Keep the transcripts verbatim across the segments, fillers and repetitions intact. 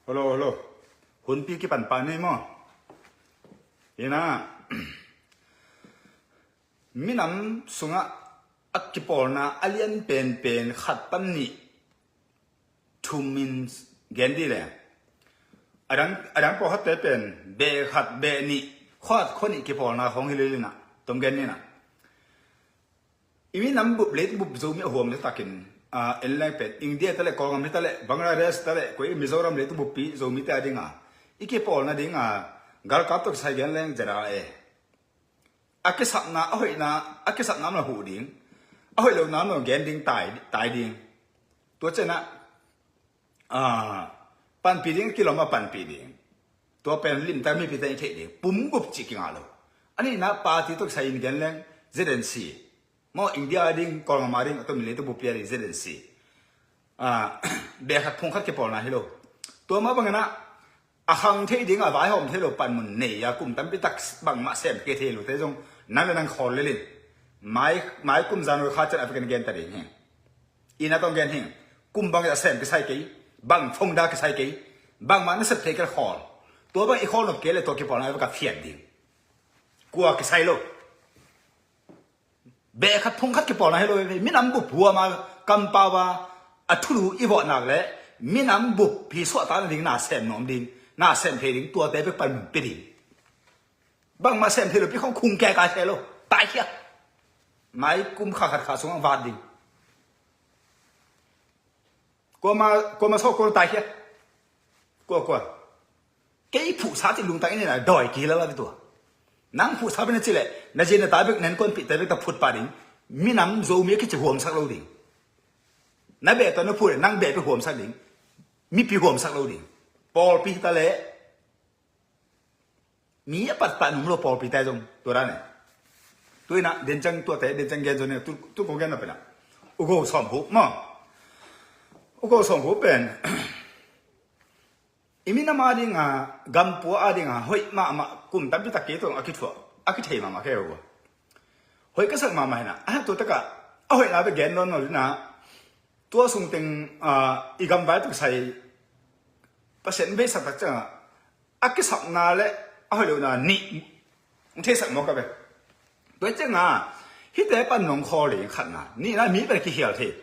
Hello, hello. Hunpi kipan pah ni maw? Ina, minam sungah a kipawlna a lian penpen khat pan nih thumin gen dih le, a dang, a dang pawlkhatte pen beh khat, beh nih, khuat khua nih kipawlna khawng hi lel inah, tom gen ni inah. I minam bup, leitung bup Zomi a huam le takin, ah, en leng pen India ta le, Kawlgam hi ta le, Bangladesh ta le, koi Mizoram leitung buppi Zomite a dinga i kipawlna dinga galkap tawh kisai gen leng ZRA a kisapna, a hoihna, a kisapna om la huh ding, a hoih lona om la gen ding, tai, tai ding. Tua cianah, ah, panpih ding, kilawm a panpih ding. Tua pen limtak mipite i theih ding. Pum gup cih kingah lo. A nihna party tawh kisai in gen leng ZNC. Maw, India a ding, Kawlgam a ding, a tomin leitung buppi a ding ZNC. Ah, beh khat phung khat kipawlna hi lo. Tua mah bangin ah, a khang thei ding a vaihawm thei lo panmun nei a kum tampi tak bangmah sem kei thei lo te zong nang le nang khawl lel in. Mai, mai kum zan kha cian a vekin gen ta ding hi. Ina tawh gen hi. Kum bang a sem kisai kei, bang phongda kisai kei, bangmah na sep thei kei khawl. Tua bang i khawl nop kei le tua kipawlna a vek a fian ding. Kua kisai lo. Beh khat phung khat kipawlna hi lo, minam bup huam a kampau a, a thulu i vawhnak le minam bup hi suahtakna ding na sem nuam ding, na sem thei ding, tuate bek panmun pia ding. Bangmah sem thei lo pi khong khung kei kai thei lo, taikhia. Mai kum kha khat kha sungah vat ding. Kuama, kuama sawh kuama taikhia. Kua, kua. Kei phuhsa cih lungtang in a dawi kihilh a la tua. Nang phuhsa pen a cih leh na zin na ta bek, na innkuanpihte bek ta phut pah ding. Minam Zomi a kici huamsak lo ding. Na beh tawh na phuh leh nang beh bek huamsak ding. Mipi huamsak lo ding. Pawlpi hi ta leh mi a patpah nung lo pawlpite zong tua dan e. Tu inah dencang tuate, dencang gen zong ne, tu, tu kong gen na penah U Go Sawm Hup maw? U Go Sawm Hup pen i minam a dinga, gampua a dinga hoih mahmah, kum tampi tak kei tawh a kithuah, a kithei mahmah kei uh. Hoih ka sak mahmah hinah, a tua takah a hoihna bek gen nawn lo dinah, tua sungteng, ah, i gamvai tawh kisai Pasian in beisak tak ciangah a kisapna le a hoih lona nih hong theisak mawk a ve. Tua ciangah hihte pan nong khawl ding, khatna, nihna mi pen a kikhial thei.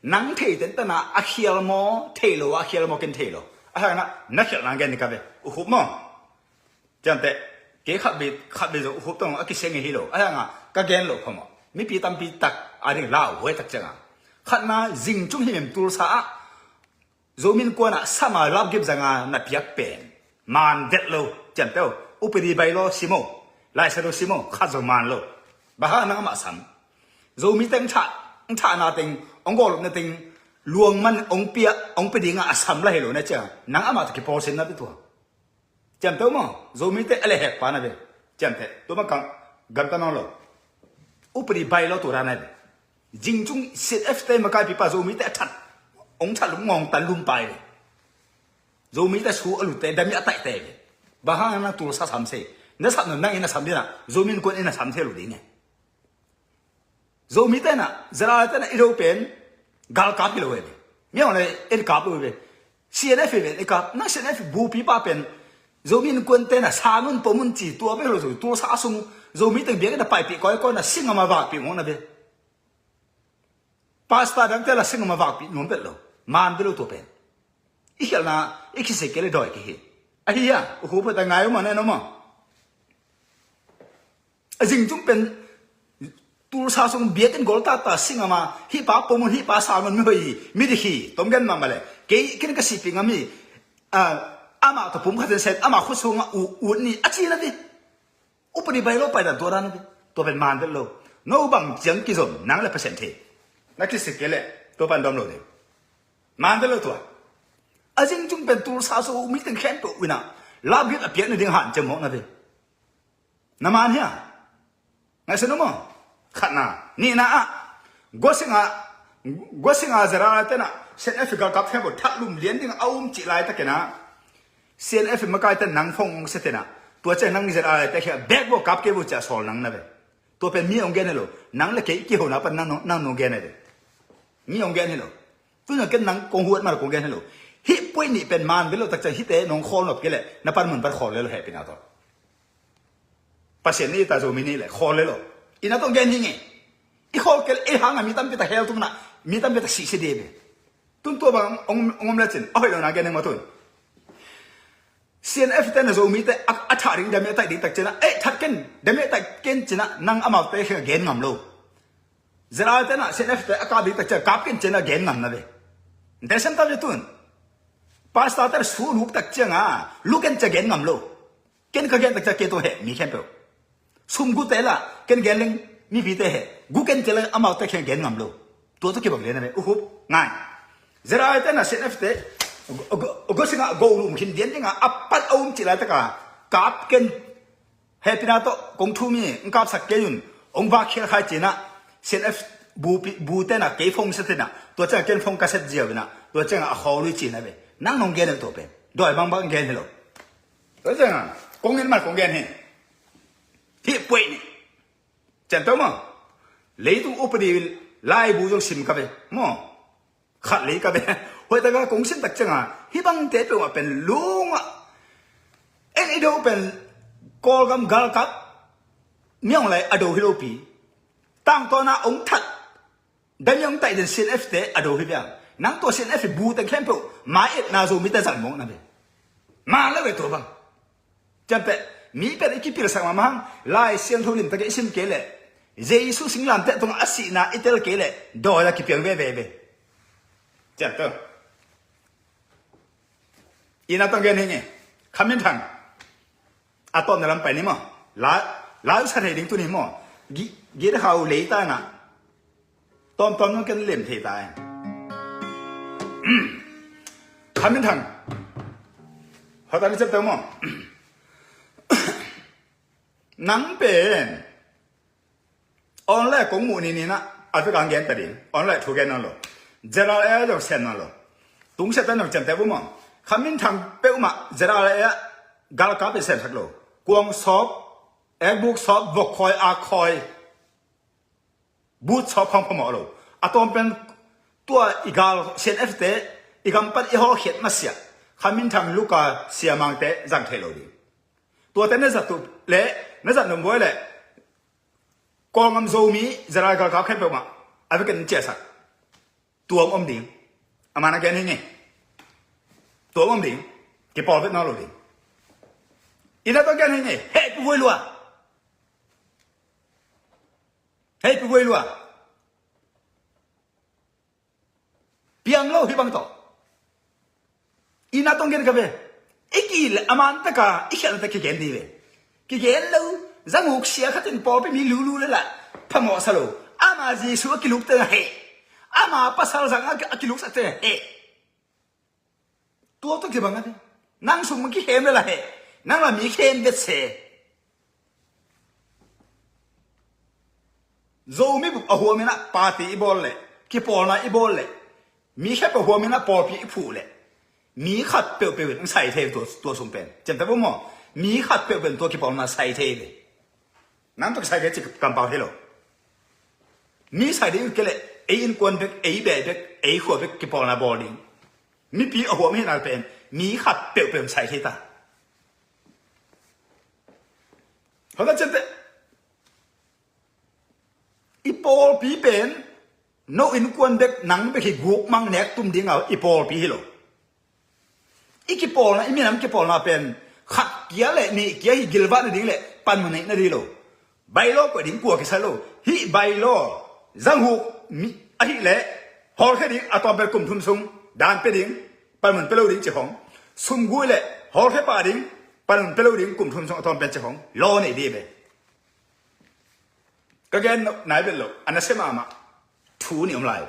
Nang thei tentana a khial maw, thei lo a khial maw, ken thei lo. A hangah na khialhna gen ding ka ve. U Khup maw? Ciamteh, kei khat vei, khat vei zong U Khup tawh a kisia ngei hi lo. A hangah ka gen lo phamawh. Mipi tampi tak a ding lau huai tak ciangah, khatna, zing cung himhim Tulsa ah Zomi Innkuan ah sama lapgip zanga na piak pen maan vet lo. Ciamteh, upadi bylaw sim o, laisado sim o, khat zong maan lo. Bang hang nang amah sam? Zomi teng thah, thahna teng, hong gawlupna teng luangman hong pia, hong pia dinga a sam la hi lo na cia, nang amah tawh kipawlsin na pi tua. Ciamteh maw? Zomite a lehhek pa na ve. Ciamteh, tua mah kang gamta nawn lo. Upadi bylaw tua dan na ve. Zing cung C N F te makaipipa Zomite a that, hong that lum, ngawng tan lum pai ve. Zomite su a lutte, dami a taihte ve. Bang hang na Tulsa sam se? Na sam nawn nang in a sam dinah, Zomi Innkuan in a sam thei lo ding e. Zomite na, ZRA te na i do pen galkap hi lo e ve. Mi hong le en kap lo e ve. C N F hi ve, i kap. Na C N F bupi pa pen Zomi Innkuan te na sang un, pom un ci tua ve lo zo. Tulsa sung Zomi teng biakinn na paipih kawikawi na singam a vakpih mawk na ve. Pastor dangte la singam a vakpih nuam vet lo. Maan vet lo tua pen. I khialhna, i khisik kei le dawi kei hi. Ahi a, U Khup, phuata ngai um a, na en um a. A zing cung pen Tulsa sung biakinn gol tata singam a, hih pa pom un, hih pa sang un, mi hoih hi, mi dik hi, tom gen mahmah le. Kei ken ka sihpih ngam hi, ah, amah tawh pum khat in set, amah khut sungah u-, ut ni, a ci na ti. Upadi bylaw paidan tua dan na ti. Tua pen maan vet lo. No bang ciang kizom, nang le Pasian thei. Na kisik kei le, tua pan dawm lo ding. Maan vet lo tua. A zing cung pen Tulsa sung mi teng khempeuh inah lapgip a piak nading hanciam mawk na ve. Na maan hia? Ngaihsun uh maw? Khatna. Nihna ah, guasinga, guasinga ZRA tenah C N F galkap khempeuh that lum lian ding a um cih laitakinah, C N F makaite nang phone hong sia tenah, tua ciang nang ZRA te khia bek bo, kap kei bo, ciah sawl nang na ve. Tua pen mi hong gen hi lo. Nang le kei kihona pan nang nong, nang nong gen hi ve. Mi hong gen hi lo. Tuna ken nang kong huat mah kong gen hi lo. Hih point nih pen man ve lo tak ciang hihte nong khawl nop kei leh na panmun pan khawl le lo hehpihna tawh. Pasian nih ta Zomi nih le khawl le lo. Ina tawh gen hi nge. I khawl kei leh ei hanga mi tampi tak hell tung na, mi tampi tak sihsia dih ve. Tun tua bang ong, ong om le cin a hoih lo na gen neng ma tun. C N F te na Zomi te a, a thah ding dam e taih ding tak ciang a, eh, that ken, dam e taih ken ciang a, nang amaute khe gen ngam lo. Zera te na C N F te a kap ding tak ciang kap ken ciang a gen ngam na ve. Nte sem ta ve tun. Pastor te su luk tak ciang a, luk ken ciang gen ngam lo. Ken ka gen tak ciang kei tua he mi khempeuh. Sum gu te la ken gen leng mipite he. Gu ken ciang a amaute khe gen ngam lo. Tua tua kibang lian a ve. Uhup ngai. Zera te na C N F te go, go, go singa go lum khin dian dinga a pat a um ci lai taka kap ken hehpihna tawh kong thum hi, ng kapsak kei un, ong vak khial khai cina, C N F bu pi, bu tena kei phong set tena, tua ciang ken phong ka set ziau ina, tua ciang a khawl ui cina ve. Nang nong gen tua pen. Dawi bangbang gen hi lo. Tua ciang a, kong gen man kong gen hi. Hih puai ni. Cian tau maw. Leitung upadi laibu zong sim ka ve. Maw. Khat lei ka ve. Hoih taka kong sim tak cianga hih bangte peuhmah pen lungah en i do pen Kawlgam galkap miang lai a do hi lopi. Tangtawna ong that damiang taih den C N F te a do hi viang. Nang tua C N F bu teng khempeuh mai etna Zomite zang mawk na ve. Ma lo ve tua bang. Ciamteh mi pen i kipilsak mahmah hang. Lai Siangtho limtak i sim kei leh Jesu singlamteh tungah a sihna i tel kei leh dawi la kipiang veve ve. Ciamteh ina tong gen hi nge. Khamin thang a tawpna lam pai ni maw. La, la sa thei ding tuni maw. Gi, gi da khau lei ta na. Tawmtawm nong ken lem thei ta e. Khamin thang. Hota ni cep teu maw. Nang pen online kong muh ni ni na a vek ang gen ta ding. Online thu gen nang lo. Zera e zong sem nang lo. Tung set ta nong cem te bu maw. Khamin thang peuhmah zera e galkap i sem sak lo. Kuang sawp, ekbuk sawp, vok khoi, ak khoi. But sawp khawng phamawh lo. A tawm pen tua i gal C N F te i gam pan i hawlkhiat masiah Khamin Thang, Luka, Siamangte zang thei lo ding. Tuate na zat uh le na zat nung buai le Kawlgam Zomi Zara galkap khempeuh mah a vekin ciahsak. Tuam om ding. A man a gen hi nge. Tuam om ding. Kipawl vet nawn lo ding. Ina tua gen hi nge. Hei pi vuai lua. Hei pi vuai lua. Piang lo hi bang tawh. Ina tong gen ka ve. I ki le a man taka i khialh taka kigen ni ve. Kigen lo. Zanguk sia khatin pawlpi mi lulu le la phamawh sa lo. Ama Jesu a kiluk te he. Ama pasal zang a kiluk sa te he. Tua tua kibang a te. Nang sum kihem le la he. Nang la mi khem vet se. Zomi bup a huam ina party i bawl le kipawlna i bawl le mi khep a huam ina pawlpi i phuh le mi khat peuhpeuh in sai thei tua, tua sung pen. Cem ta bu maw? Mi khat peuhpeuh in tua kipawlna sai thei ve. Nang tua kisai ke cik kampau thei lo. Mi sai ding ke le ei innkuan bek, ei beh bek, ei khua bek kipawlna bawl ding. Mipi a huam hi nal pen mi khat peuhpeuh in sai thei ta. Hota cem te. I pawlpi pen no innkuan bek nang bek hi guk mang nek tum dinga i pawlpi hi lo. I kipawlna, i minam kipawlna pen khat kia le nih kia hi gilvah na ding le panmun neih na ding lo. Bailo koih ding kua kisai lo. Hih bailo zanghuk mi ahih le hawlkhia ding a tawm pen kum thum sung dan pia ding panmun pia lo ding ci hong. Sumgui le hawlkhia pah ding panmun pia lo ding kum thum sung a tawm pen ci hong. Law nei dih ve. Ka gen nai vet lo, a nasia mahmah thu nih om lai.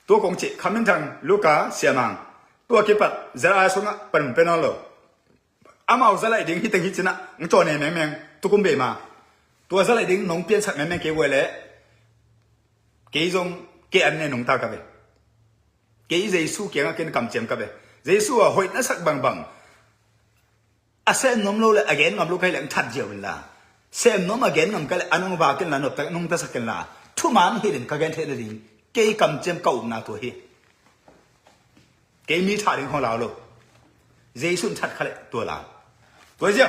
Tua kong cih Khamin Thang, Luka, Siamang. Tua kipat zara sungah panmun pia nawn lo. Amau zalaih ding hiteng hi cinah ng caw ne mengmeng tukum bei ma. Tua zalaih ding nong piansak mengmeng kei guai le kei zong kei an ne nong ta ka ve. Kei Jesu kiangah ken kamciam ka ve. Jesu a hoih na sak bangbang a sem nuam lo le a gen ngam lo ka hi le ang that ziau in la. Sem nuam a gen ngam ka le a nong vak in la noptak nong tasak in la. Thuman hi len ka gen theih nading kei kamciam ka upna tua hi. Kei mi that ding khong lau lo. Jesu in that kha leh tua lau. Tua zia.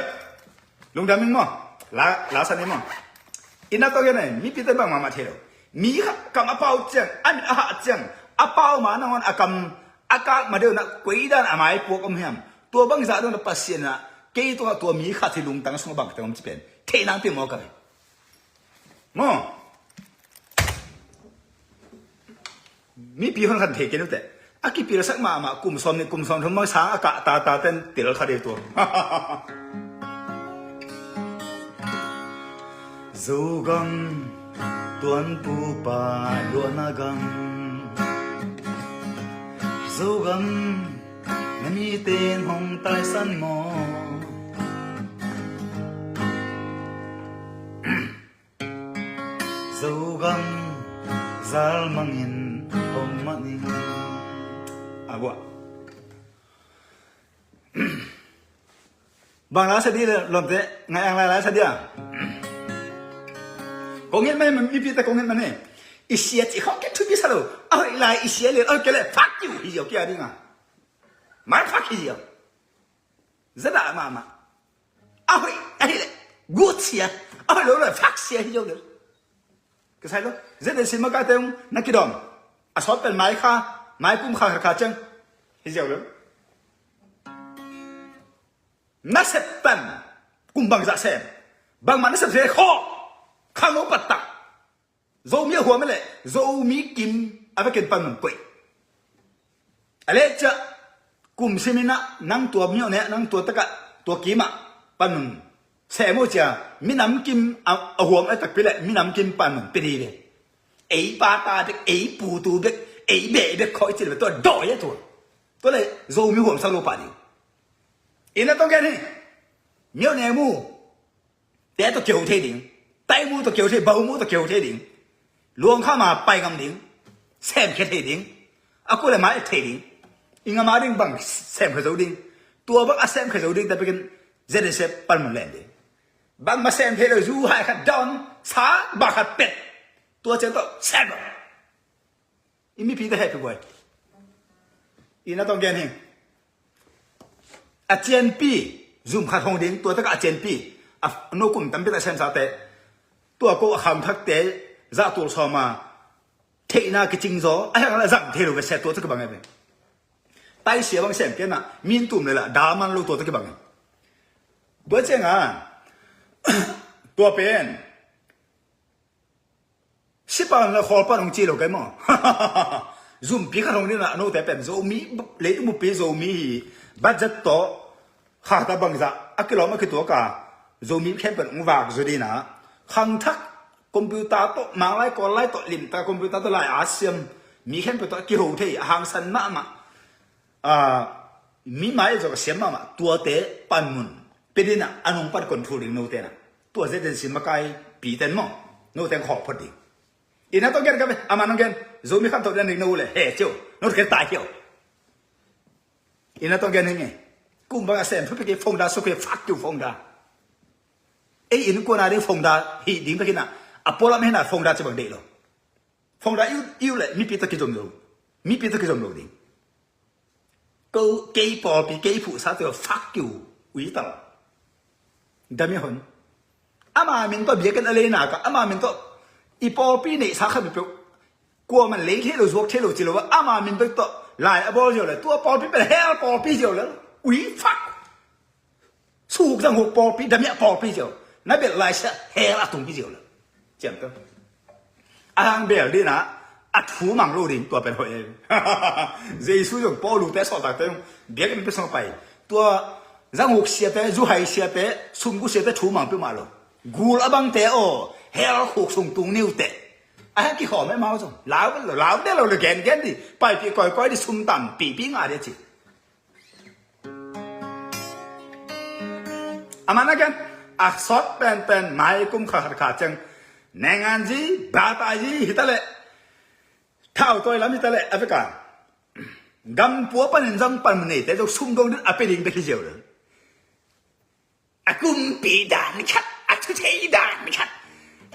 Lungdam ing maw. La, la sa ni maw. Ina tawh gen ai, mipite bang mahmah thei lo. Mi khat kam a pau ciang, a mit a hah ciang, a pau ma nangawn a kam a kak ma deuh na, koi dan a maipuak om hiam. Tua bang zah deuh na Pasian na, kei tungah tua mi khat hi lungtang sungah bang teng om ci pen thei nang pi maw ka ve. Maw. Mipi hon khan thei kei nute. A kipilsak mahmah kum sawm nih kum sawm thum mang sang a kah tata ten tel kha dei tua. Zogam tuanpupa luahna gam. Zogam na mite in hong taisan maw. Zogam zal mangin hong mah ning. A buah. Bang la sa di le lomte, ngai ang lai la sa di a. Kong it mah, mipite kong it mah ne. I sia ci khawng kei thupi sa lo. A hoih lai i sia le, a hoih kei le, fuck you hi ziau kia ding a. Mal fuck hi ziau. Zada mahmah. A hoih, a hi le, gut sia. A hoih lo le, fuck sia hi ziau le. Ka sai lo. Zada si makaite ung, na kidom. A sawt pen mai kha, mai kum kha kha ciang. Hi ziau le. Na sep tan kum bangzah sem. Bangmah na sep se khaw. Khang lo patta. Zomi a huam le Zomi kim a vekin panmun koih. A le cia kum simin ah nang tua mioh ne nang tua takah tua kimah panmun. Sem uh cia minam kim a, a huam a takpi le minam kim panmun pe dih ve. Ei pata bek, ei putu bek, ei beh bek khawh i cil ve tua dawh ia tua. Tua le Zomi huam sak lo pah ding. Ina tawh gen hi. Mioh ne mu. Te tawh keu thei ding. Tai mu tawh keu thei, bau mu tawh keu thei ding. Luang kha ma pai ngam ding. Sem khe thei ding. A kule ma et thei ding. I ngam a ding bang sem khe zo ding. Tua bang a sem khe zo ding ta pekin Z S F panmun len ding. Bang ma sem thei lo zu hai khat dawn. Sa ba khat pet. Tua cian tawh sem lo. I mipi te hehpih buai. Ina tawh gen hi. A cianpi zum khat hong ding tua takah a cianpi a no kum tampi tak semsate tua ko a khangthakte zah tul sawma theihna kicing zaw a hek la zang thei lo ve se tua takah bang e ve. Taisia bang sem kenah min tum le lah daman lo tua takah bang e. Tua cianga tua pen Sipan la khawl pan hong ci lo kei maw? Zumpi khat hong dina note pen Zomi, leitung buppi Zomi hi budget tawh khata bangzah a kilawm a kituaka Zomi khempeuh hong vak zu dina khangthak computer tawh manglai kawl lai tawh limta computer tawh lai a siam mi khempeuh tawh a kiho thei a hangsan mahmah. Mi mai zong a siam mahmah tuate panmun pedina a nung pan control ding note na tua zetin sim makai piten maw note ang khawk phot ding. Ina tawh gen ka ve ama nong gen Zomi khamtawh den ding no le he ciu no ken tai ciu. Ina tawh gen hi nge kum bang a sem thupi kei founder sukhe fak ciu founder. Ei in kuana ding founder hi ding bekina a polam hena founder ci bang deih lo. Founder iu iu le mipi tawh kizom lo mipi tawh kizom lo ding. Ko kei pawlpi kei phuhsa tawh fak kiu ui tal. Dami hon ama min tawh biakin a leina ka ama min tawh i pawlpi neihsa kha bipeuh kuaman lei thei lo zuak thei lo ci lo a ama min bek tawh lai a bawl zio le tua pawlpi pen hell pawlpi zio le ui fak. Suk zang huk pawlpi damiah pawlpi zio na belh laisia hell a tung hi zio le ciamteu. A hang bel dina a thu mang lo ding tua pen hoih e. Jesu zong Paul lute sawltakte zong biakinn pi song pai tua zang huk siate zuhai siate sumgu siate thu mang pi mah lo. Gul a bangte aw hell huk sung tung niute. A hang kikhawm e mau zong lau lo lau de lo le gen gen di paipih kawikawi di sum tam pihpih ngah di a ci. Amah na gen a sawt penpen mai kum kha khat kha ciang nenganzi batazi hitaleh thau tawi lam hitaleh a veka gampua panin zang pan neite zong sumdong din a pe ding bek hi ziau lo. A kumpi dan khat a thuthei dan khat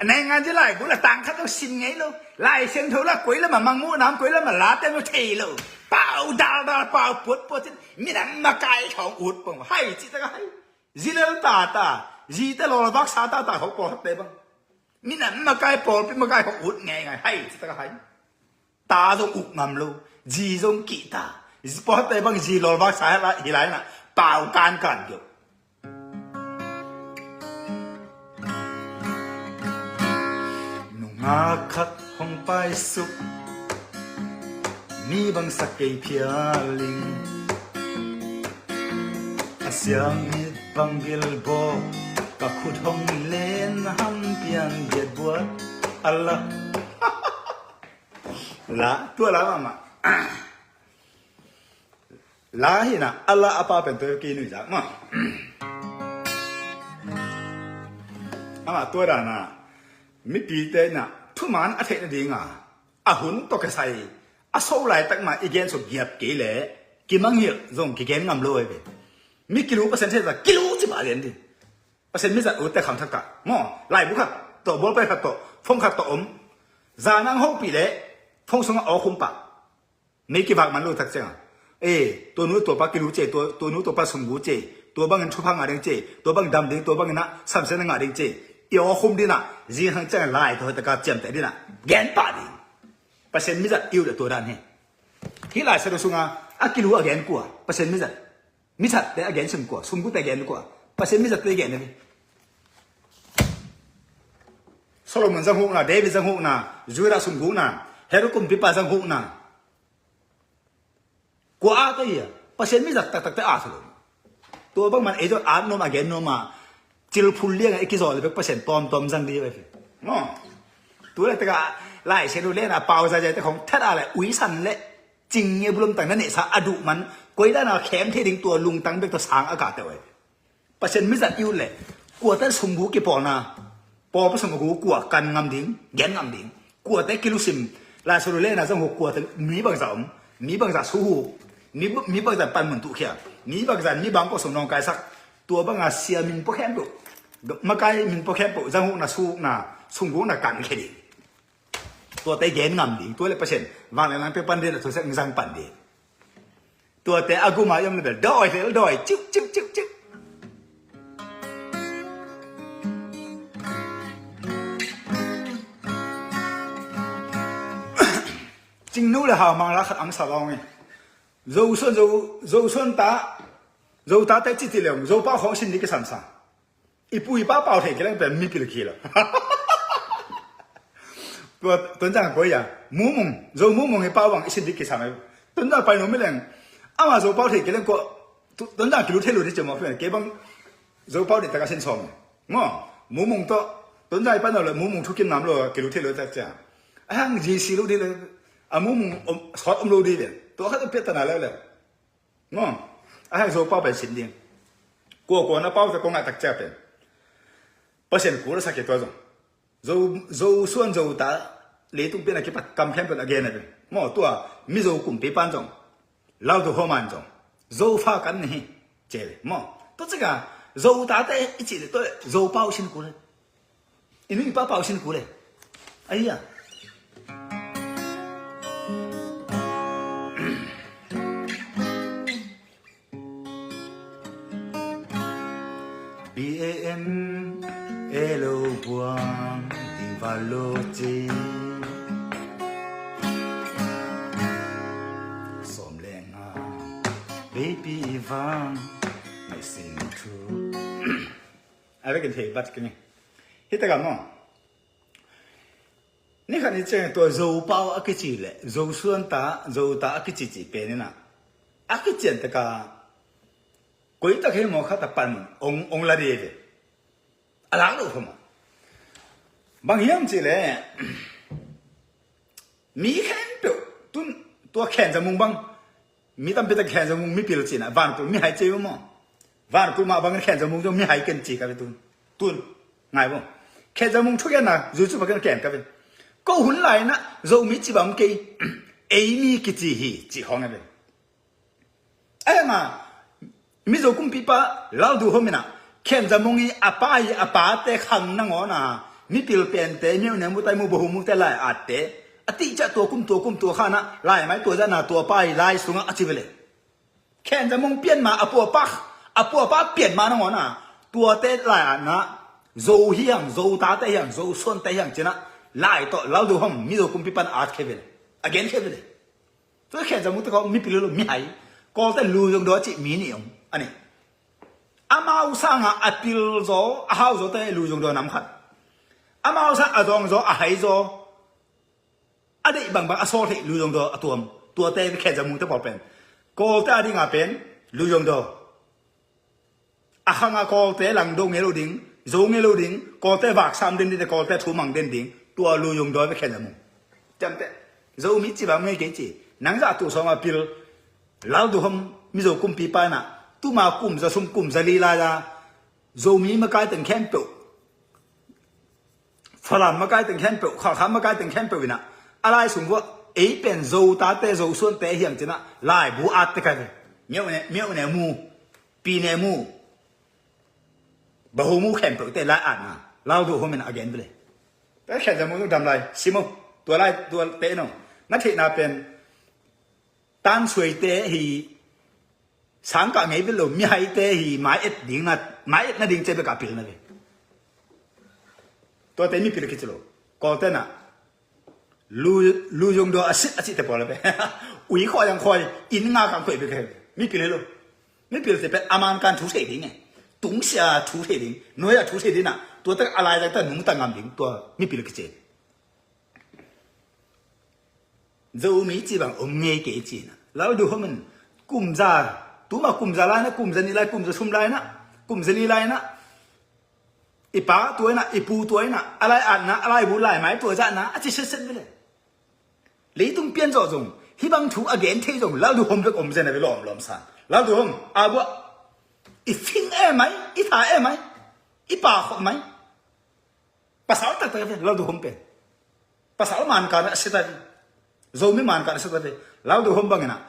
a nenganzi lai gul a tang khat zong sin ngei lo. Lai siangtho la koi lama mangmuh nam koi lama late zong thei lo. Pau Pau daldal, pau puatpuat cin, minam makai khawng ut pong hai cih taka hai. Zi lel tata, zite lawlvak sa tata khawng pawlkhatte bang, minam makai, pawlpi makai khawng ut ngeingai hai cih taka hai. Ta zong uk ngam lo, zi zong kihta. Pawlkhatte bang zi lawlvak sa hi lai inah pau kankan kiok. Nungak khat hong paisuk, mi bangsak kei phialing. A siang mit bang bilbawk, ka khut hong len ham pian biatbuat. Allah. La, tua la mahmah. La hi na, a la a pa pen tua ki nuizak ma. Ama tua dana, mipite na thuman a theih nadinga a hun tawh kisai a so laitak ma i gen suk giap kei le kimangngilh zong kigen ngam lo ai ve. Mi kilu Pasian thei za kilu ci ba lian ding. Pasian mizat utte khang thak ta maw, laibu khat tawh, bawlpai khat tawh, phone khat tawh om. Za nang hopih le phone sungah awkhum pah. Mei kivak man lo tak cianga, e, tua nu tua pa kilu ce, tua, tua nu tua pa sumgu ce, tua bangin thupha ngah ding ce, tua bang dam ding, tua bangin ah samsiatna ngah ding ce. I awkhum dinah zinghang cianga lai tawh taka ciamteh dinah gen pah ding. Pasian mizat i ut a tua dan hi. Hih Lai Siangtho sunga a kilu a gen kua? Pasian mizat. Mithatte a gen sim kua? Sumgute a gen kua? Pasian mizatte a gen hi. Solomon zang hukna, David zang hukna, Judah sumgukna, Herod kumpipa zang hukna. Kua a ta hia? Pasian mizat taktakte a solo. Tua bangman ei zong at nuam a gen nuam a, cilphul lianga i kizawl le bek Pasian tawmtawm zang dih vai fi. Maw. Tu le taka Lai Siangtho lena pau zaizaite khong that a le uisan le cing nge bulom tang na nehsa a duh man koi dana khem thei ding tua lungtang bek tua sang a kate vai. Pasian mizat i ut le kuate sumgu kipawlna, pawlpi sumgu kua kan ngam ding, gen ngam ding. Kuate kilusim, Lai Siangtho lena zong hu kuate mi bangza om, mi bangza suhu, mi, mi bangza panmun tuhkhia, mi bangza mi bangkok sung nawngkaisak, tua banga sia min pua khempeuh, makai min pua khempeuh, zang hukna, su hukna, sumgu hukna kan khia ding. Tuate gen ngam ding, tua le Pasian vanglian lang pia pan ding, a thusak zang pan ding. Tuate a guma i om le bel dawi hlel dawi ciuh ciuh ciuh ciuh. Cingnu le Haumang la khat ang sa lawng i. Zosuan, Zo, Zosuan ta, Zo tate citi le om, Zopau khawng sin ding kisamsa. I pu i pa pau thei kileng pen mipil khi lo. Tua Tonzang koi a Mumung, Zo Mumung i pau bang i sin ding kisam. Tonzang pai no mi leng ama Zo pau thei kileng ko. Tonzang kilu thei lo ni cem ma pen kei bang Zo pau ding taka sin sawm. Ngo Mumung to Tonzang i pai no le Mumung thukim nam lo kilu thei lo tak cia. A hang ji si lo di le a Mumung sawt om lo di le tua khat piat tana le le. Maw, a hang Zopau pen sin ding. Kuakua na pau te kong a takcia pen Pasian kul a sak hi tua zong. Zo, Zosuan Zota leitung pian a kipat kam khempeuh a gen a pen. Maw, tua Mizo kumpipan zong Lalduhoman zong Zofa kan ni hi. Cele maw. Tua cika Zotate i cih le tua Zopau sin kul a. I nu i pa pau sin kul e. Ahi a. B A N A lo buang ding va lo ci. Sawm le nga baby vang missing thu. A vekin thei bat kini. Hita ka maw. Ni khat ni ciang tua Zopau a kici le Zosuan ta, Zota a kici ci pen ina a kician taka koi tak hei maw khat a panmun ong, ong la de ve. A lak lo kho maw. Bang hiam ci le mi khempeuh tun tua khen zamung bang mi tampi tak khen zamung mipil cina vankul mihai cei maw. Vankul mah bangin khen zamung zong mihai ken ci ka ve tun. Tun ngai bo. Khen zamung thugenna zuicu bangin ken ka ve. Ko hun lai na Zomi ci bang kei ei mi kici hi ci khawng a ve. Ahi hanga Mizo kumpipa Lalduhom ina khen zamung i a pa i a pate khang nangawna mipil pente miau nemu tai mu bohu mute lai atte A tih ciah tua kum tua kum tua khanah laimai tua zahna tua pa hi lai sungah a ci ve le. Khen Za Mung pian ma a puapa, a puapa pian ma nangawnah tuate lai-atna Zo hiang, Zo tate hiang, Zo suante hiang cinah lai tawh Lalduhom Mizo kumpi pan at khe ve le. A gen khe ve le. Tua Khen Za Mung te khawng mipil lo, mihai. Kawlte Lu Zong Daw a cih mi nih om a nih. Amau sangah a pil zaw, a hau zawte Lu Zong Daw nam khat. Amau sang a zawng zaw, a hai zaw, a deih bangbang a sawl theih Lu Zong Daw a tuam. Tuate Khen Za Mung te pawl pen Kawlte a dingah pen Lu Zong Daw. A khangah Kawlte langdo ngei lo ding, Zo ngei lo ding, Kawlte vaksam den ding, Kawlte thu mang den ding. Tua Lu Zong Daw ve Khen Za Mung. Ciamteh, Zomi ci bang ngei kei ci. Nang zah tua sawma pil Lalduhom Mizo kumpipa inah tuma kum za sum kum za li lai-a Zomi makai teng khempeuh, Falam makai teng khempeuh, Khalkha makai teng khempeuh inah a lai sung vuah ei pen Zo tate Zo suante hiang cinah laibu at te kai ve. Miauh ne, miauh ne mu, pi ne mu, bahu mu khempeuh te lai atna Lalduhom in a gen ve le. Te Khen Za Mung dam lai sim o. Tua lai tua te no. Na theihna pen Tan Suai te hi sangkah ngei vet lo, mihaite hi mai et ding na, mai et nading ce bek a pilna ve. Tuate mipil kici lo. Kawltenah Lu, Lu Zong Daw a sit a cihte pawl a ve. Ui khawi ang khawi, inn nga kang khawi bek a ve. Mipil hi lo. Mipilte pen a man kan thu thei ding e. Tungsia thu thei ding, nuaia thu thei ding ah, tuate a laizang ta nungta ngam ding, tua mipil kici. Zomi ci bang om ngei kei ci na. Lalduhom in kumza, tuma kumza lai na, kumza ni lai, kumza sum lai na, kumza li lai na. I pa tua ina, i pu tua ina, a lai atna, a laibu laimai tua zahna a ci setset vele. Leitung pian zawh zong hih bang thu a gen thei zong Lalduhom bek om zen a ve lawmlawm sa. Lalduhom a buah i fing e mai, i tha e mai, i pa khop mai. Pasal taktak a ve Lalduhom pen. Pasal mankan a sia ta ve. Zomi mankan a sia ta ve. Lalduhom bangin ah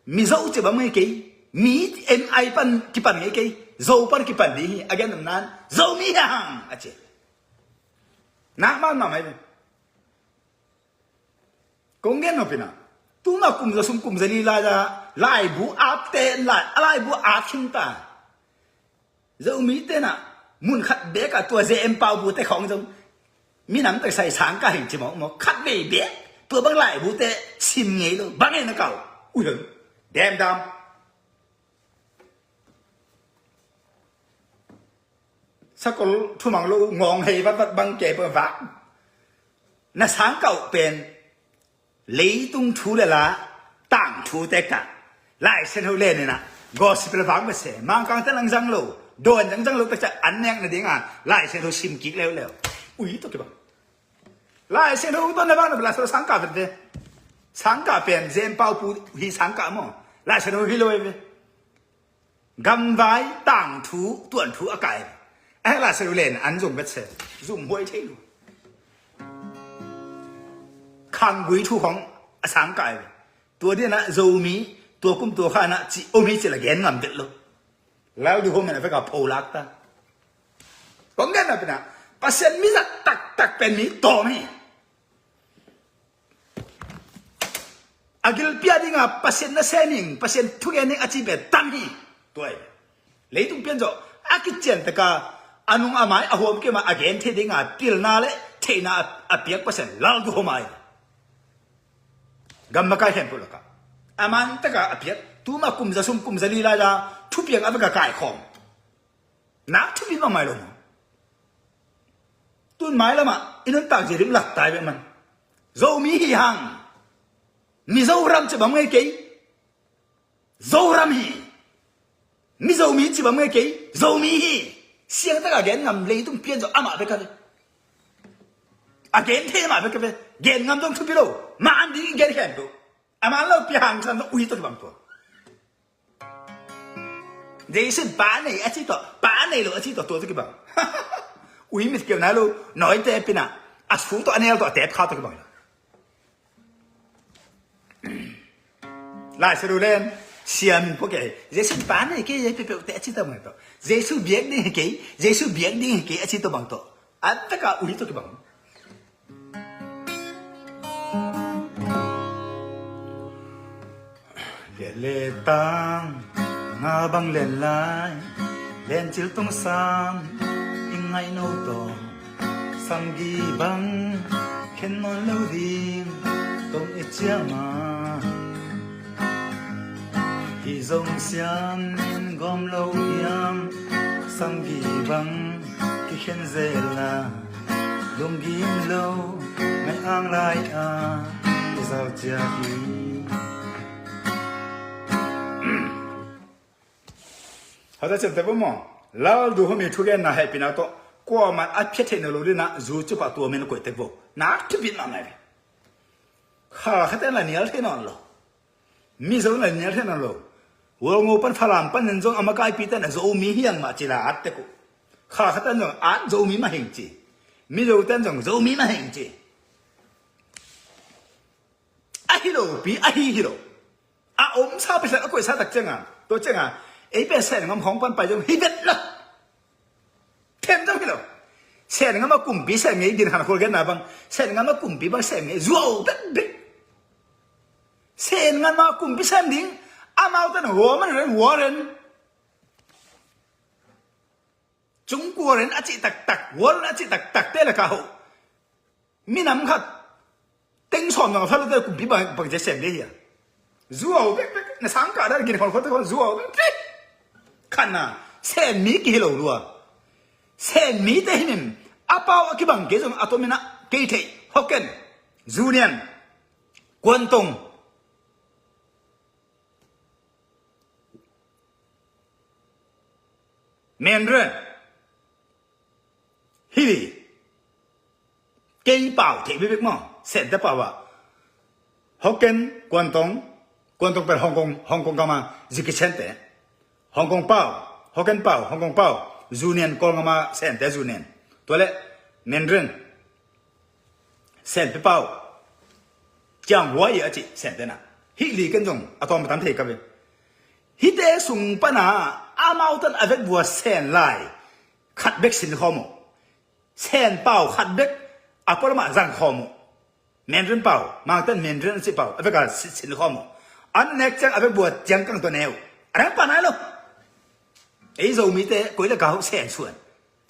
Mizo ci bang ngei kei. Mi en ai pan kipan ngei kei. Zo pan kipan ding hi a gen nan Zomi hi hang a ci. Nak man na mai ve. Kong gen nopina tuma kumza sum kumza li lai a laibu at te lai a laibu at khin ta. Zomi tenah mun khat bekah tua ze em pau bu te khawng zong minam tak sai sang ka hing ci mawk mawk khat vei bek tua bang lai bu te sim ngei lo bang e na kau. Ui hon dem dam. Sakol thumang lo ngawng hei vat vat bang ke pa vak. Na sang kau pen leitung thu le la tang thu te ka Lai Siangtho len ina gospel vang ba se mangkang te lang zang lo don zang zang lo ta cha an nek na dinga Lai Siangtho sim kik leu leu. Ui to ki bang Lai Siangtho to na bang na Lai Siangtho sang ka vet ve. Sang ka pen zen pau pu hi sang ka mo Lai Siangtho hi lo ve. Gamvai tang thu tuan thu a kai. A hek la se len an zong vet se zum huai thei lu. Khanggui thu khong a sang kai. Tua dia na Zomi tua kum tua kha na ci omi ci la gen ngam vet lo. Lalduhom in a vek a pho lak ta. Kong gen na pina Pasian mi zat taktak pen mi tawm hi. A gilpi a dinga Pasian na sem ing, Pasian thugen ing a ci pen tam hi. Tuai leitung pian zawh a kician taka a nung a mai a huam kima a gen thei dinga pilna le theihna a piak Pasian Lalduhom ai. Gam makai khempeuh laka a man taka a piak tuma kumza sum kumza li lai la thupiang a veka kaikhawm. Nak thupi bang mai lo maw? Tun mai lamah i nuntak zia dim lak tai bek man. Zomi hi hang. Mizoram ci bang ngei kei. Zoram hi. Mizomi ci bang ngei kei. Zomi hi. Siangtak a gen ngam leitung pian zo amah bek a ve. A gen thei amah bek a ve. Gen ngam zong thupi lo. Ma an ding i gen khen tu. A man lo pi hang san zong ui to bang tua. Jesu pa nei a ci tawh pa nei lo a ci tawh tua tawh kibang. Ui mit keu nai lo nawi tepin ah a su tawh a nel tawh a tep kha tawh kibang. Lai Siangtho len sia min pua kei Jesu pa nei kei pepeu te a ci tawh bang tawh Jesu biak ding hi kei Jesu biak ding hi kei a ci tawh bang tawh a taka ui tawh kibang. Letang nga bang len lai, lencil tung sam i ngaih no tawh, samgi bang khen nawn lo ding tong i ciam a. Hih zong siam in gawm lo hiam, samgi bang kikhen zel a, lunggim lo ngaih ang lai a i zau ciat hi. Hata cem te bo maw? Laldu humi thugenna hehpihna tawh kuaman a phiat theih na lo dina zu cupah tua min koih tek bo. Nak thupit mah ngai ve. Kha khaten la nial thei nawn lo. Mizo na nial thei nawn lo. Walngo pan Falam pan nen zong a makaipite na Zomi hiang mah cila at tek uh. Kha khaten zong at Zomi mah hing ci. Mizo ten zong Zomi mah hing ci. Ahi lo pi, ahi hi lo. A om sa pi sa a koih sa tak cianga, tua cianga ei pen Sen ngam hong pan pai zong hi vet lo. Them zong hi lo. Sen ngam a kumpi sem ngei, gin han khol genna bang, Sen ngam a kumpi bang sem ngei zuau bek bek. Sen ngam a kumpi sem ding, amau tan hua man ren hua ren. Cung kuaren a cih taktak, wal a cih taktak te le ka hoh. Minam khat teng sawm nang a falo te kumpi bang, bang cia sem le hia. Zuau bek bek, na sang ka dan gin khon khon te khon zuau bek bek. Khanna, Sen mi ki hi lo lua. Sen mi te hi nin, a pau a kibang kei zong a tomin a kei thei, Hoken, Zunian, Kuantong, Menren, hili. Kei pau thei bibik maw, Sente pau ah. Hoken, Kuantong, Kuantong pen Hong Kong, Hong Kong gama Jackie Chan te. Hong Kong pau, Hoken pau, Hong Kong pau, Zunian Kawl gama Sente Zunian. Tua le, Menren. Sen pe pau. Ciang huai a ci Sen tena. Hih li ken zong a tawm a tam thei ka ve. Hihte sung pana amau tan a vek vua Sen lai khat bek sin khawm uh. Sen pau khat bek a pualamah zang khawm uh. Mandarin pau, mangtan Mandarin a ci pau a vek a sin khawm uh. An nek ciang a vek vua ciang kang tua neu. A rang pa nai lo. Ei Zomite koi le ka hauh Sen suan.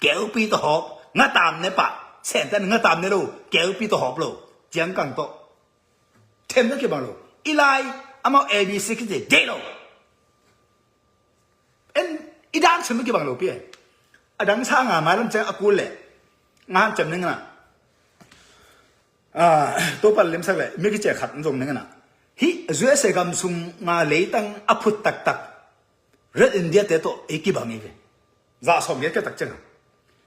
Keupi tawh hawp, ngatam ne pah, Senten ngatam ne lo, keupi tawh hawp lo, ciangkang tawh. Them tawh kibang lo. I lai, amau A B C kite, deih lo. En, i dan sem tawh kibang lo pi e. A dang sa nga mailam ciang a kul le. Nga han cem ne nga na. Ah, to pal limsak le, mi kicia khat zong ne nga na. Hih U S A gam sung nga leitang a phut taktak. Red India te tawh ei kibang ei ve. Zah sawm giat ka tak ciang.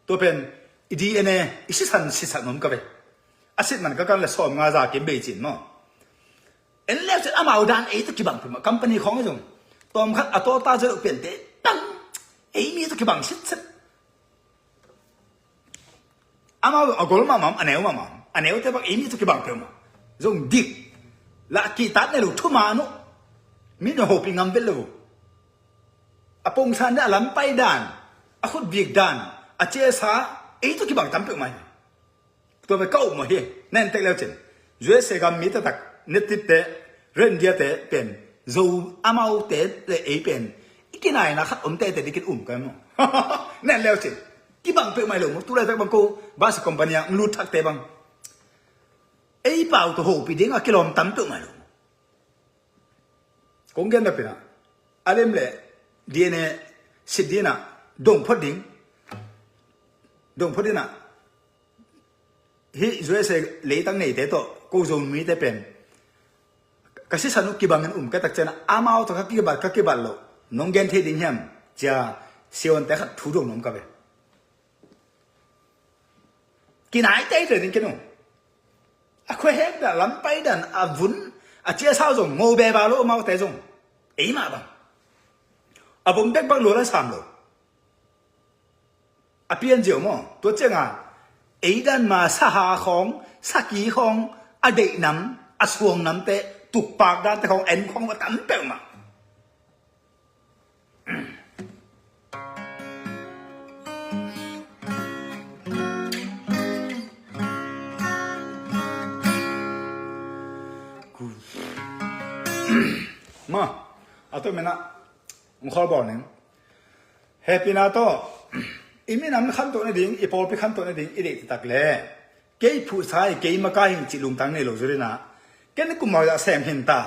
Tua pen i D N A i sisan sisan om ka ve. A sit man ka kan le sawm nga za kim bei cin maw. En leu cin amau dan ei tawh kibang peuhmah. Company khawng ei zong. Tawm khat a tawta zet uh piante tang. Ei mi tawh kibang sitset. Amau a gol mahmah, a neu mahmah. A neute bak ei mi tawh kibang peuhmah. Zong dik. Lah kihtat ne lo thuma nuh. Mi na hopi ngam vet lo. A pongsan dan, a lampai dan, a khutbik dan, a ciasa, ei tawh kibang tam peuhmah hi. Tua pen ka up mawh hi. Nen tek leu cin. U S A gam mi taktak, native te, Red India te pen, Zo amaute le ei pen i kinaina khat om tete dikin um ka maw. Nen leu cin. Kibang peuhmah hi lo maw. Tu laitak bang ko bus company ah lut thakte bang. Ei pau tawh hopi ding a kilawm tam peuhmah hi lo maw. Kong gen na pina. A lem le D N A sit dina dong phot ding. Dong phot dina. Hih U S A leitang neite tawh ko Zomite pen ka sisan uh kibangin um ka tak ciangin amau tawh ka kibat, ka kibat loh nong gen thei ding hiam cia Sion te khat thu dong nom ka ve. Kinai tei tei ding kinu. A khuahek dan, lampai dan, a vun, a ciasau zong ngo beba lo amaute zong. Ei mah bang. A vom bek bang lua la sam lo. A pian ziau maw, tua cianga ei dan ma saha khawng, saki khawng, a deihnam, a suangnamte, tukpak dante khawng, en khawng va tam peuhmah. Ma, A tua mena ngkhawl bawl ning. Hepina tawh i minam khantoh nading, i pawlpi khantoh nading i deih taktak le kei phuhsa hi, kei makai hi cih lungtang nei lo zurina, ken kumau zah sem hinta,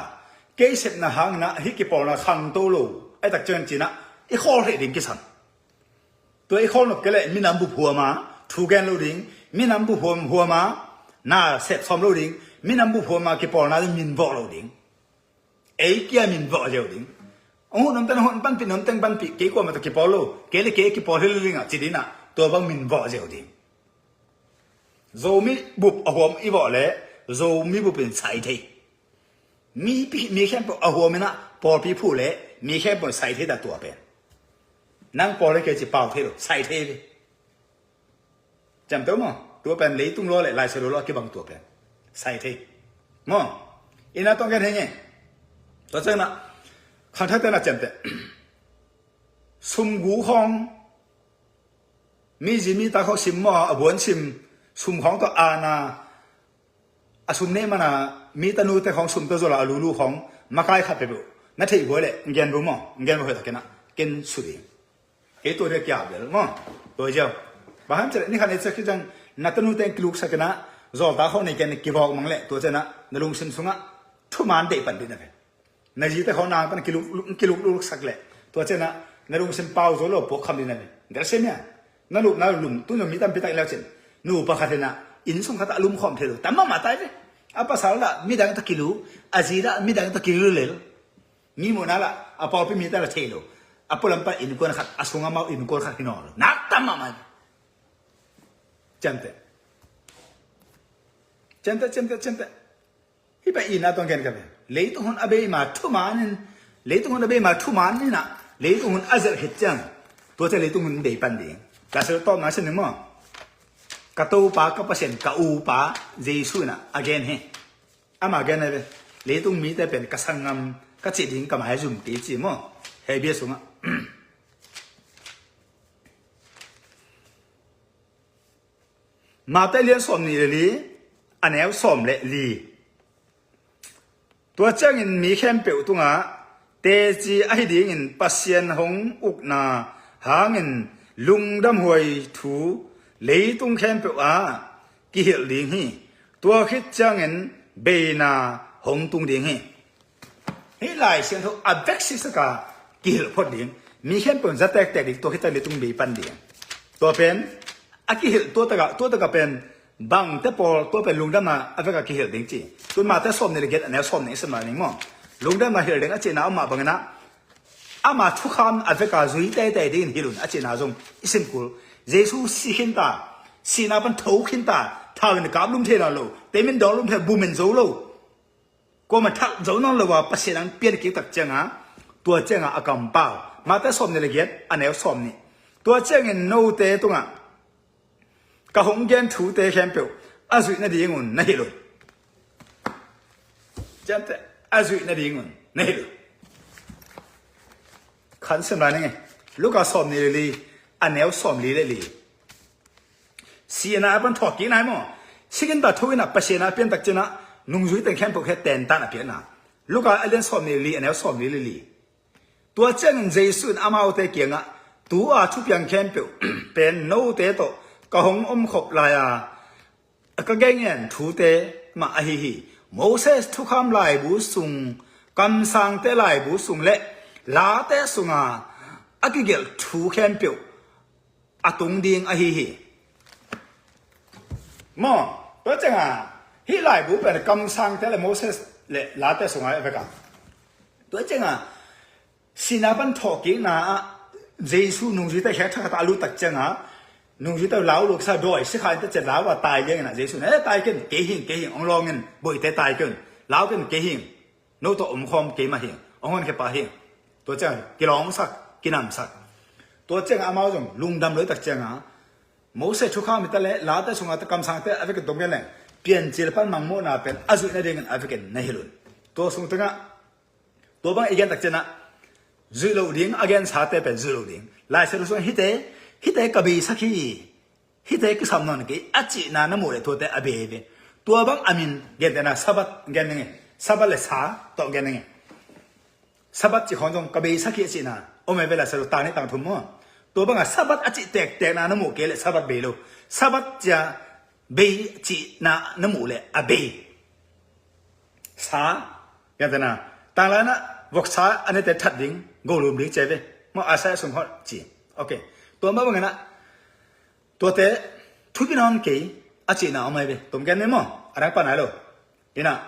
kei sepna hangina hih kipawlna khangto lo ai tak cian cinah i khawl hreh ding kisam. Tua i khawl nop kei leh minam bup huama thu gen lo ding, minam bup huam huama na sep sawm lo ding, minam bup huama kipawlna minvawh lo ding. Ei kia minvawh zeu ding. Hong hun om teng hong hun, panpih na om teng panpih, kei kuamah tawh kipawl lo, kei le kei kipawl hi lo dingah ci dinah tua bang minvawh zeu ding. Zomi bup a huam i vawh le Zomi bup in sai thei. Mi khempeuh a huam inah pawlpi phuh le mi khempeuh sai thei ta tua pen. Nang pawl le kei ci pau thei lo, sai thei ve. Ciamteh maw? Tua pen leitung law le Lai Siangtho law a kibang tua pen sai thei maw? Ina tawng gen henge. Tua cianah khangthak tenah ciamteh. Sumgu khawng, mi zi mi ta khawng sim maw, a buan sim, sum khawng tawh ana, a sum neh mana mi tanute khawng sum tawh zol a lulu khawng makai khat peuhpeuh na theih buai leh ngen bu maw, ngen bu hoih takinah ken su ding. Kei tua dia kiap lel maw? Tua ziau. Bang ham cileh ni khan ei ciak hi ciang na tanute kiluksak inah zawlta khawng nei ken kivawk mang leh tua cianah na lungsim sungah thuman deih pan dih na ve. Na zite khawng nang pan kiluk, kiluk luksak leh tua cianah na lungsim pau zo lo puak kham dih na ve. Gelsia mia na lupna lum tun mi tampi tak in leu cin, nu pakhat hinah inn sung khatah a lumkhawm thei lo tam mahmah tai ve. A pasal lah midang tawh kilu, a zi lah midang tawh kilu lel. Mi muhna lah a pawlpi mite lah thei lo. A pualam pan innkuan khat, a sung amau innkuan khat hi nawn lo. Nak tam mahmah. Ciamteh. Ciamteh, ciamteh, ciamteh. Hih pen ina tawng gen ka ve. Leitung hun a beima thumanin, leitung hun a beima thumaninah leitung hun a zelh khit ciang tua ciang leitung hun bei pan ding. Ka sel tawpna sin ding maw? Ka Topa, ka Pasian, ka Upa Jesu inah a gen hi. Ama gen a ve. Leitung mite pen ka sanggam ka cih ding ka mai zum kei ci maw? Hebia sungah Mate lian sawm nih le li, a neu sawm le li. Tua ciangin mi khempeuh tungah teci ahi dingin Pasian hong ukna hangin lungdamhuai thu leitung khempeuh ah kihilh ding hi. Tua khit ciangin beina hong tung ding hi. Hih Lai Siangtho a vek sisaka kihilh phot ding. Mi khempeuh in za tektek ding, tua khit ciang leitung bei pan ding. Tua pen a kihilh tua takah, tua takah pen bangte pawl tua pen lungdamna a veka kihilh ding ci. Tun Mate sawm nih le giat a neu sawm nih i sim lai ning maw? Lungdamna hilh ding a cihna a om mah banginah ama thukham a veka zui teitei dingin hilh un a cihna zong i sim kul. Jesu si khinta, sihna pan tho khinta, thau in kap lum thei nawn lo, temin dawng lum thei, bumin zo lo. Kuamah thak zo nawn lo a Pasian ang pian kik tak cianga, tua cianga a kampau. Mate sawm nih le giat a neu sawm nih. Tua ciangin note tungah ka hong gen thute khempeuh a zuih nadingun na hilh un. Ciamteh, a zuih nadingun na hilh un. Khan sim lai ning e. Luka sawm nih le li, a neu sawm li le li. Sihna a pan thawhkikna hi maw? Si khinta tho inah Pasian a piantak cinah nungzui teng khempeuh khe tentan a piakna. Luka a lian sawm nih le li, a neu sawm li le li. Tua ciangin Jesu in amaute kiangah, tu-a thupiang khempeuh pen note tawh ka hong omkhop lai-a ka gen thute mah ahi hi. Moses thukham laibu sung, kamsangte laibu sung le late sunga a kigelh thu khempeuh a tung ding ahi hi. Maw, tua cianga hih laibu pen kamsangte le Moses le late sunga a veka. Tua cianga sihna pan thawhkikna ah Jesu nungzuite khek thakhatah a lut tak cianga nungzuite lau luksa dawi sikha in tecet lau a tai liangin ah Jesu na, "Eh, tai ken, kei hing, kei hing, hong lawngin, boite tai ken, lau ken, kei hing, no tawh omkhawm keimah hing, hong honkhia pa hing." Tua cianga kilawngsak, kinamsak. Tua cianga amau zong lungdam loi tak cianga Moses thukham mite le late sunga kamsangte a vek in tong gen leng Piancil pan mangmuhna pen a zuih nadingin a vek in na hilh un. Tua sung tengah tua bang i gen tak cianah zuih loh ding, a gensate pen zuih loh ding. Lai Siangtho sungah hihte, hihte ka beisak hi, hihte kisam nawn kei a cihna na muh leh tuate a bei ve. Tua bang a min gentehna Sabbath gen ning e. Sabbath le sa tawh gen ning e. Sabbath cih khawng zong ka beisak hi a cihna om e ve, Laisiangtho tang nih tang thum maw. Tua banga Sabbath a cih tektekna na muh kei leh Sabbath bei lo. Sabbath cia bei cihna na muh leh a bei. Sa, piangtana, tanglanah voksa a nete that ding, golum ding cia ve. Maw, Isaiah sung hawh ci. Ok. Tua mah banganah tuate thupi nawn kei a cihna om ai ve. Tom gen ni maw, a dang pan ai lo. Inah,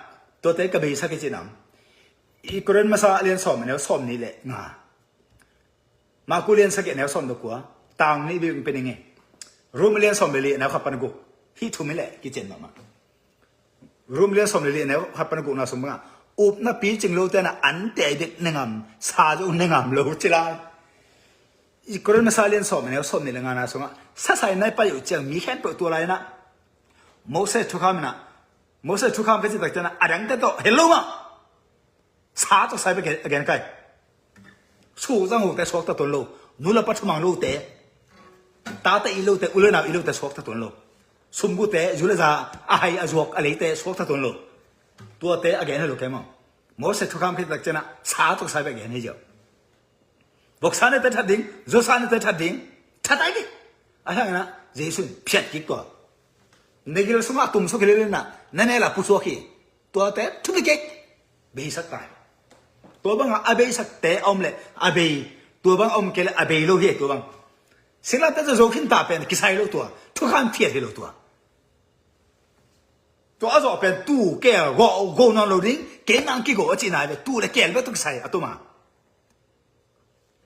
tuate ka beisak hi cihna om. I Korin masa a lian sawm a neu sawm nih le nga. Maku lian sagih a neu sawm le kua. Tang nih bik pe ning e. Rom lian sawm le li a neu khat pan guk. Hih thum hi leh kician mahmah. Rom lian sawm le li a neu khat pan gukna sung bangah upna picing lote na ante ai dek nengam, sa zo nengam lo ci lai. I Korin masa lian sawm a neu sawm nih le ngana sungah sasai nai pai uh ciang mi khempeuh tua lai inah Moses thukham inah, Moses thukham ka cih tak cianah a dangte tawh hel lo mah. Sa tawh sai bek a gen kai. Suzang hukte suakta tuan lo. Nu le pa thumang lote, tate i lote, u le nau i lote suakta tuan lo. Sumgute, zu le za, a hai a zuak a leite suakta tuan lo. Tuate a gen hi lo kei maw. Moses thukham khit tak cianah sa tawh sai bek a gen hi ziau. Voksa nete that ding, zusa nete that ding, that ai ding. A hang inah Jesu in phiat kik tua. Na gil sungah tum suk hi lel inah na nela pusuak hi. Tuate thupi kik. Beisak tai. Tua bangah a beisakte a om leh a bei. Tua bang a om kei leh a bei lo hi tua bang. Singlamteh tawh zo khin ta pen kisai lo tua. Thukham phiat hi lo tua. Tua a zawh pen tu keel gawh go nawn lo ding. Kei nang kigo a cihna hi ve. Tu le keel bek tawh kisai a tuma.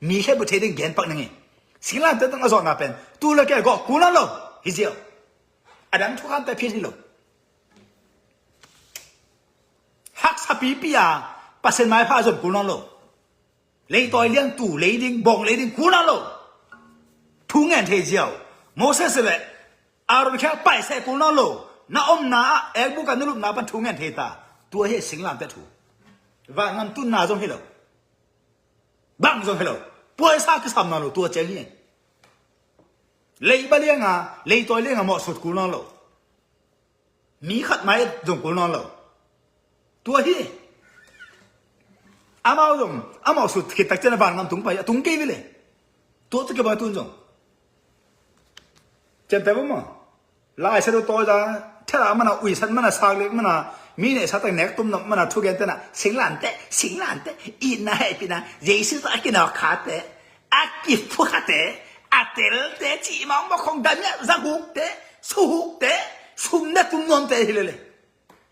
Mi khempeuh thei ding gen pak ning e. Singlamteh tawh a zawhna pen tu le keel gawh kul nawn lo. Hi ziau. A dang thukhamte phiat hi lo. Haksa pipi a Pasian maipha zon kul nawn lo. Leitawi lian tu lei ding, bawng lei ding kul nawn lo. Thu ngen thei ziau. Moses le Aaron khel paiseh kul nawn lo. Na omna ah ekbuk ah na lupna pan thu ngen thei ta. Tua hi singlamteh thu. Vangam tunna zong hi lo. Bang zong hi lo. Puaisa kisam nawn lo tua ciang hi. Leiba lianga, leitawi lianga mawhsut kul nawn lo. Mi khat mai zong kul nawn lo. Tua hi. Amau zong, amau sut khit tak cian a vangam tung pai, a tung kei vele. Tua tu kei bang a tun zong. Ciamteh bawm maw. Laisiangtho tawi za, thela mana, uisan mana, saklek mana, mi neihsa tak nek tum nop mana, thugen tena, singlamteh, singlamteh, itna hehpihna, Jesu tawh a kinawk khate, a kiphu khate, a telte, cih mawkmawk khong damiah, zahukte, suhukte, sum ne tum nuamte hi lele.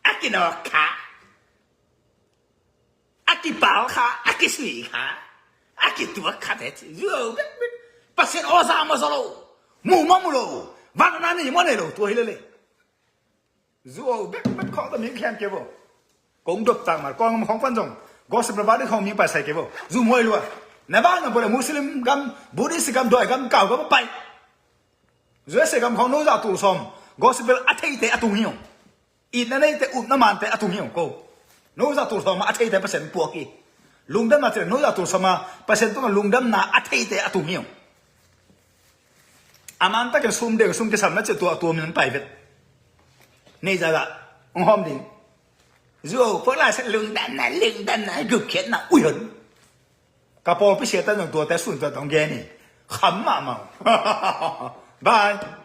A kinawk kha. A kipal kha, a kisui kha, a kituak kha te ci. Zuau bekbek. Pasian aw za maw za lo. Mu maw mu lo. Vanna ni maw nei lo. Tua hi lele. Zuau bekbek khawng ta mi khian ke bo. Kong dop tak mar kong khawng pan zong. Gospel ba di khawng mi pai sai ke bo. Zu muai lua. Na ba na bo le Muslim gam, Buddhist gam, doi gam, kau gam pai. Zuai se gam khawng no za tul sawm. Gospel a theite a tung hi ung. Itna neite, upna mante a tung hi ung ko. No za tul sawm a theite Pasian puak hi. Lungdamna cih no za tul sawm a Pasian tungah lungdamna a theite a tung hi ung. A man takin sum deng sum kisam na cih tua tua min pai vet. Nei za za ung hawm ding. Zuau pok lai sa lungdamna, lungdamna, gupkhiatna, ui hon. Ka pawlpi siatan zong tuate sun tua tong gen hi. Kham mahmah. Bye.